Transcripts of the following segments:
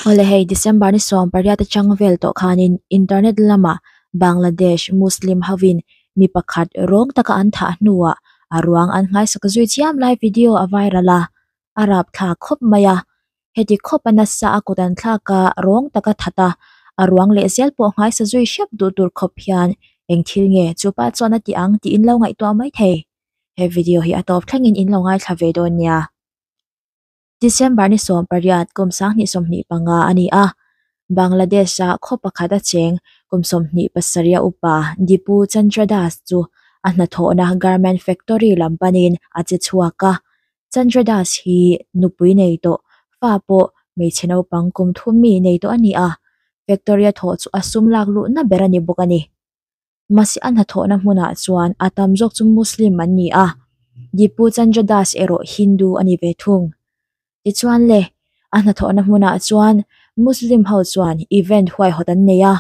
Awle hei December ni 18 atang vel tawh khanin internet lamah Bangladesh Muslim hovin mi pakhat rawng taka an thah hnuah a ruang an nghaisak zui chiam lai video a viral a, a rapthlak khawp mai a. Heti khawp a nasa a kut an thlak a, rawng taka that a, a ruang leh zel pawh nghaisa zui hrep duh tur khawp hian eng thil nge chupa chuan a ti ang tih in lo ngaihtuah mai thei. He video hi a tawp thlengin in lo ngaithla ve dawn nia. December ni 18 kum 2025 a ni a, Bangladesh-a khaw pakhat a cheng kum 27 a upa Dipu Chandra Das chu a hnathawhna garment factory lam panin a che chhuak a. Chandra Das hi nupui nei tawh, fa pawh hmeichhe naupang kum thum mi nei tawh a ni a, factory a thawh chu a sum lak luhna ber a ni bawk a ni. Mahse a hnathawhna hmunah chuan a tam zawk chu Muslim an ni a, Dipu Chandra Das erawh Hindu a ni ve thung. Tichuan le, a hnathawhna hmunah chuan Muslim ho chuan event huaihawt an nei a,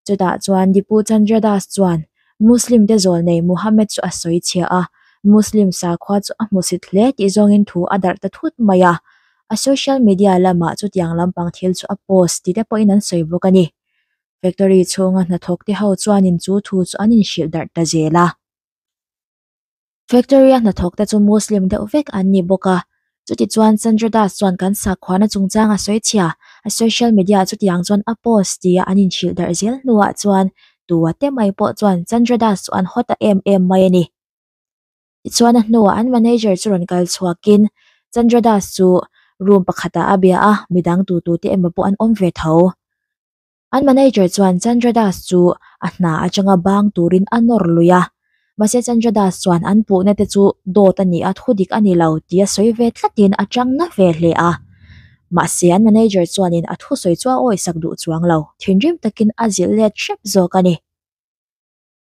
chutah chuan Dipu Chandra Das chuan Muslim te zawlnei Muhammad chu a sawi chhia a, Muslim sakhua chu a hmusit hle tih zawngin thu a darh ta thut mai a, a social media lamah chutiang lampang thil chu a post ti te pawhin an sawi bawk a ni. Factory chhunga hnathawk te ho chuanin chu thu chu an inhrilh darh ta zel a. Factory a hnathawk te chu Muslim deuh vek an ni bawk a, chuti chuan Chandra Das chuan kan sakhuana chungchang a sawi chhia, a social media ah chutiang chuan a post tia an inhrilh darh zel hnuah chuan tua te mai pawh chuan Chandra Das chu an haw ta em em mai a ni. Tichuan a hnuah an manager chu rawn kal chhuakin Chandra Das chu room pakhatah a bia a, midang tutute emaw pawh an awm ve tho. An manager chuan Chandra Das chu a hna atanga bang turin a nawr lui a, mahse Chandra Das chuan an puhna te chu dawt a ni a, thu dik a ni lo tih a sawi ve tlatin a chang na ve hle a. Mahse an manager chuanin a thusawi chu a awisak duh chuang lo, thinrim takin a zilh let hrep zawk a ni.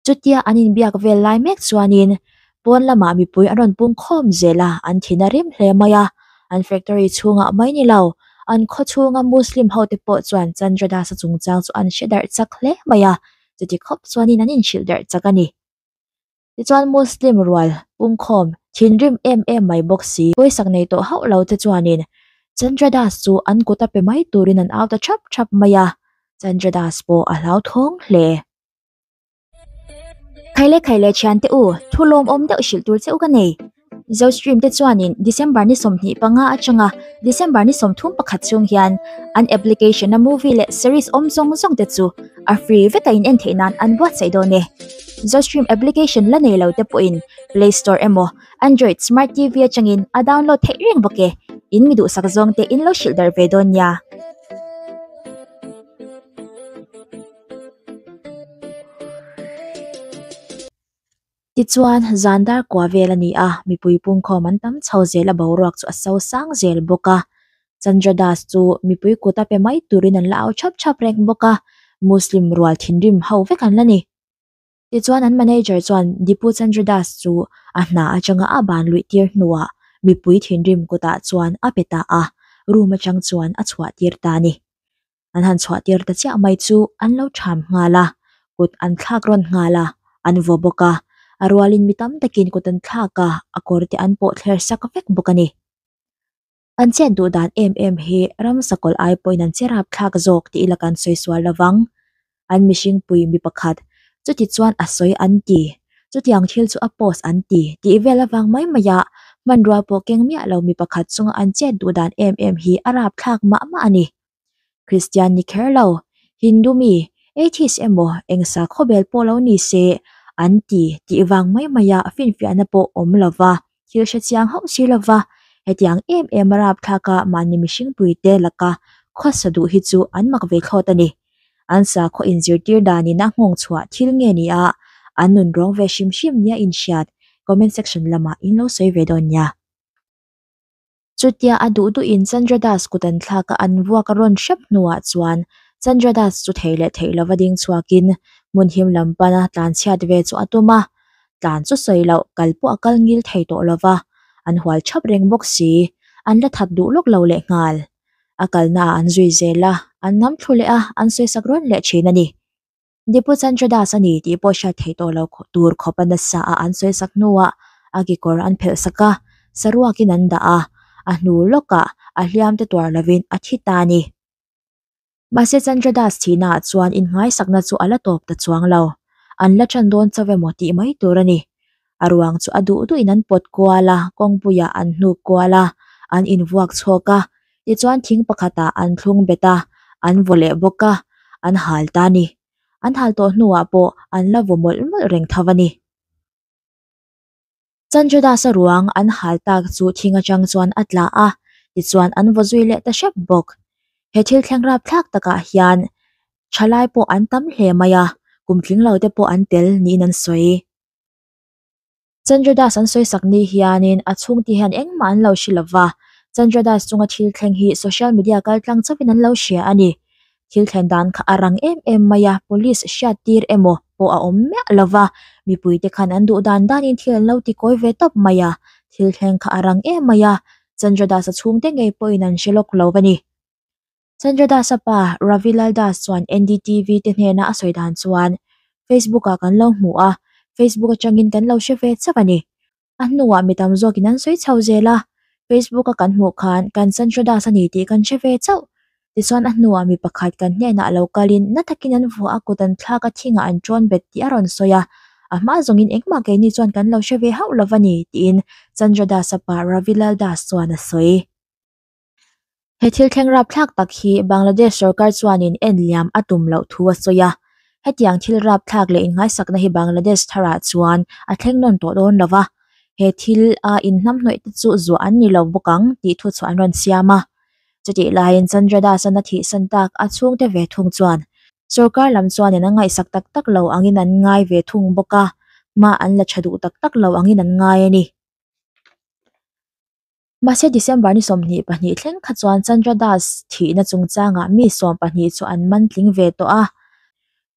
Chutia an inbiak vel lai mek chuanin pawn lamah mipui an rawn pung khawm zel a, an thin a rim hle mai a. An factory chhungah mai ni lo, an khaw chhunga Muslim hote pawh chuan Chandra Das-a chungchang chu an hre darh chak hle mai a, chuti khawp chuanin an inhrilh darh chak a ni. Tichuan Muslim rual pungkhawm thinrim em em mai bawk si, pawisak nei tawh hauh lo te chuanin Chandra Das chu an kut a pe mai turin an au ta thap thap mai a, Chandra Das pawh a hlauthawng hle. Khaile khaile thiante u, thu lawmawm deuh hrilh tur che u ka nei. Zostream te chuanin December ni 25 atanga December ni 31 chhung hian an application a movie leh series awm zawng zawng te chu a free veka in en theih nan an buatsaih dawn e. Zostream application la nei lo te pawhin Play Store emaw Android Smart TV atangin a download theih reng bawk e. In mi duhsak zawng te in lo hrilh darh ve dawn nia. Tichuan, zan dar kua vel a ni a, mipui pungkhawm an tam chho zel a boruak chu a so sang zel bawk a. Chandra Das chu mipui kut a pe mai turin an la au chhap chhap reng bawk a, Muslim rual thinrim ho vek an la ni. Tichuan an manager chuan Dipu Chandra Das chu a hna atanga a ban luih tir hnuah mipui thinrim kutah chuan a pe ta a, room atang chuan a chhuah tir ta a ni. An han chhuah tir ta chiah mai chu an lo tham nghal a, kut an thlak rawn nghal a, an vaw bawk a, a rualin mi tam takin kut an thlak a, a kawr te an pawh thler sak vek bawk a ni. An chet duh dan em em hi ramsakawlh ai pawhin an che rap thlak zawk tih ila kan sawi sual lo vang. An mihring pui mi pakhat, chuti chuan a sawi an ti, chutiang thil chu a post an ti tih vel avang mai maia hmanrua pawh keng miah lo mi pakhat chunga an chet duh dan em em hi a rap thlak mah mah a ni. Kristian ni kher lo, Hindu mi, atheist emaw eng sakhaw bel pawh lo ni se an ti tih vang mai maia finfiahna pawh awm lo va, thil hre chiang hauh si lo va, hetiang em em a rapthlaka mahni mihringpuite laka khawsa duh hi chu an mak ve thlawt a ni. An sakhaw inzirtir danin a nghawng chhuah thil nge ni a, an nun rawng ve hrim hrim nia inhriat comment section lamah in lo sawi ve dawn nia. Chutia a duh duhin Chandra Das kut an thlak a an vuak a rawn hrep hnuah chuan Chandra Das chu thei leh theih lova ding chhuakin hmun him lam pana tlan chhiat ve chu a tum a, tlan chu sawi loh kal pawh a kal ngil thei tawh lova, an hual thap reng bawk si, an la that duh lawk lo leh nghal. A kalnaah an zui zel a, an nam thlu leh a, an sawisak rawn leh thin a ni. Dipu Chandra Das a ni tih pawh hriat theih tawh lo tur khawp a nasa a an sawi sak hnuah a kekawr an phelh sak a, saruakin an dah a, a hnu lawkah a hliam te tuar lovin a thi ta a ni. Mahse Chandra Das thihnaah chuan inngaisakna chu a la tawp ta chuang lo. An la ṭan dawn chauh emaw tih mai tur a ni. A ruang chu a duh duhin an pawt kual a, kawngpuiah an hnuk kual a, an invuak chhawk a, tichuan thing pakhatah an thlung bet a, an vaw leh bawk a, an hal ta a ni. An hal tawh hnuah pawh an la vaw mawlh mawlh reng tho a ni. Chandra Das-a ruang an hal tak chu thing atang chuan a tla a, tichuan an vaw zui leh ta hrep bawk. He thil thleng rapthlak takah hian thalai pawh an tam hle mai a, kum tling lo te pawh an tel niin an sawi. Chandra Das an sawi sak ni hianin a chhungte hian engmah an lo hre lova, Chandra Das chunga thil thleng hi social media kaltlang chauhin an lo hria a ni. Thil thlen dan kha a rang em em mai a, police hriat tir emaw pawh a awm miah lova, mipuite khan an duh dan danin thil an lo ti kawi ve tawp mai a, thil thleng kha a rang em mai a, Chandra Das-a chhungte ngei pawhin an hre lawk lo a ni. Chandra Das-a pa Ravi Lal Das chuan NDTV te hnena a sawi dan chuan, Facebook-ah kan lo hmu a, Facebook atangin kan lo hre ve chauh a ni. A hnuah mi tam zawkin an sawi chho zel a, Facebook a kan hmuh khan kan Chandra Das a ni tih kan hre ve chauh. Tichuan a hnuah mi pakhat kan hnenah a lo kalin na takin an vuah a kut an thlak a thingah an ṭawn bet tih a rawn sawi a, a hma zawngin engmah keini chuan kan lo hre ve hauh lo a ni tiin Chandra Das-a pa Ravi Lal Das chuan a sawi. He thil thleng rapthlak tak hi Bangladesh sorkar chuanin en liam a tum loh thu a sawi a. Hetiang thil rapthlak leh inngaisakna hi Bangladesh tharah chuan a thleng nawn tawh dawn lo va, he thil a inhnamhnawih te chu zuah an ni lo bawk ang tih thu chu an rawn siam a. Chutih laiin Chandra Das-a na thihsan tak a chhungte ve thung chuan sorkar lam chuanin an ngaihsak tak tak lo angin an ngai ve thung bawk a, hma an la tha duh tak tak lo angin an ngai a ni. Mahse December ni 22 thleng kha chuan Chandra Das thihna chungchangah mi 12 chu an man tling ve tawh a.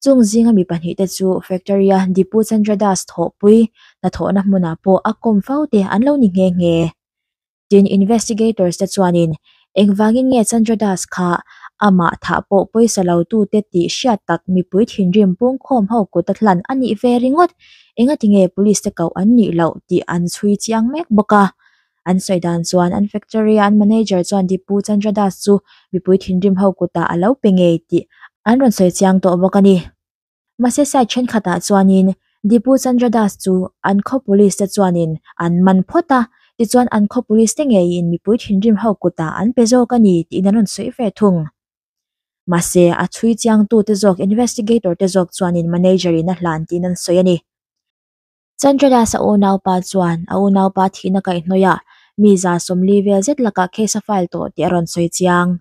Chung zinga mi pahnihte chu factory-a Dipu Chandra Das thawhpui hnathawhna hmunah pawh a kawm fo te an lo ni nghe nghe. Tin, investigators te chuanin engvangin nge Chandra Das kha amah thah pawh pawisa lo tute tih hriat tak mipui thinrim pungkhawm ho kut a hlan a nih ve ringawt, engatinge police te koh an nih loh tih an chhui chiang mek bawk a. An sawi dan chuan an factory a an manager chuan Dipu Chandra Das chu mipui thinrim ho kutah a lo pe ngei tih an rawn sawi chiang tawh bawk a ni. Mahse side thenkhatah chuanin Dipu Chandra Das chu an khaw police te chuanin an man phawt a, tichuan an khaw police te ngeiin mipui thinrim ho kutah an pe zawk a ni tiin an rawn sawi ve thung. Mahse a chhui chiangtute zawk investigator te zawk chuanin manager in a hlan tiin an sawi a ni. Chandra Das-a unaupa chuan a unaupa thihna kaihhnawihah mi 140 vel zet lakah case a file tawh tih a rawn sawi chiang.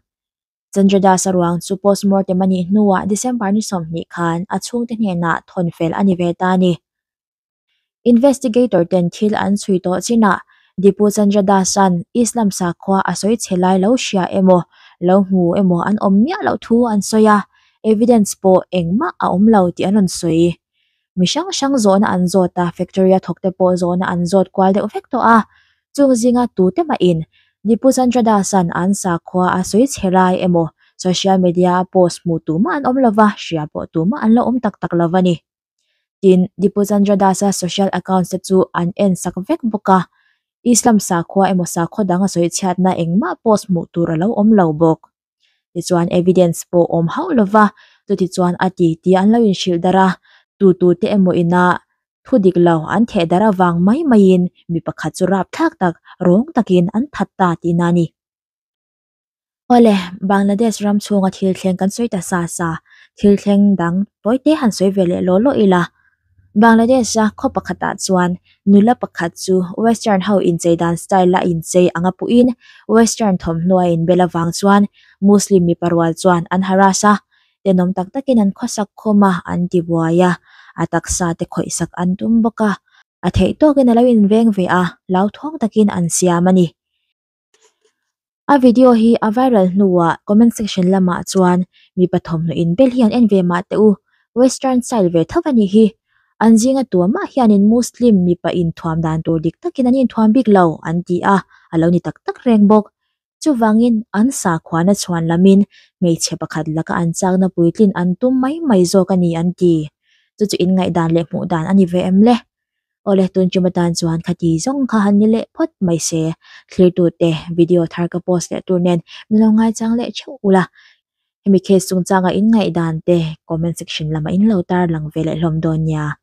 Chandra Das-a ruang chu postmortem a nih hnuah December ni 20 khan a chhungte hnenah thawn fel a ni ve ta a ni. Investigator ten thil an chhui tawh chinah Dipu Chandra Das-a'n Islam sakhua a sawi chhe lai lo hria emaw, lo hmu emaw an awm miah loh thu an sawi a, evidence pawh engmah a awm lo tih an rawn sawi. Mi hrang hrang zawhna an zawt a, factory a thawkte pawh zawhna an zawt kual deuh vek tawh a. Chung zinga tute mahin Dipu Chandra Das-a'n an sakhua a sawi chhe lai emaw social media a post hmu tumah an awm lova, hria pawh tumah an lo awm tak tak lo a ni. Tin, Dipu Chandra Das-a social accounts te chu an en sak vek bawk a, Islam sakhua emaw sakhua dang a sawi chhiatna engmah post hmuh tur a lo awm lo bawk. Tichuan evidence pawh awm hauh lova, chutichuan a ti tih an lo inhrilh darh a, tu tu te emaw ina thu dik lo an theh darh avang mai maiin mi pakhat chu rapthlak tak rawng takin an that ta tihna a ni. Awle, Bangladesh ram chhunga thil thleng kan sawi ta sa sa, thil thleng dang tawi te han sawi ve leh law law ila. Bangladesh-a khaw pakhatah chuan nula pakhat chu Western ho inchei dan style-a inchei anga puhin Western thawmhnaw a inbel avang chuan Muslim mipa rual chuan an harass a, tenawm tak takin an khawsak khawm a, an ti buai a, a taksa te khawihsak an tum bawk a, a theih tawkin a lo inveng ve a, hlauthawng takin an siam a ni. A video hi a viral hnuah comment section lamah chuan mipa thawmhnaw inbel hi an en ve mah teh u, western style ve tho a nih hi. An zinga tuamah hianin Muslim mipa inthuam dan tur dik takin an inthuam bik lo an ti a, a lo ni tak tak reng bawk. Chuvangin an sakhuana chhuan lamin hmeichhe pakhat laka an chakna puitlin an tum mai mai zawk a ni an ti. Chu chu inngaihdan leh hmuhdan a ni ve em le? Awle tun ṭum atan chuan khati zawng kha han ni leh phawt mai se, thlirtute video thar ka post leh tur nen min lo ngaichang leh theuh ula. Hemi case chungchanga in ngaihdan te comment section lamah in lo tarlang ve leh hlawm dawn nia.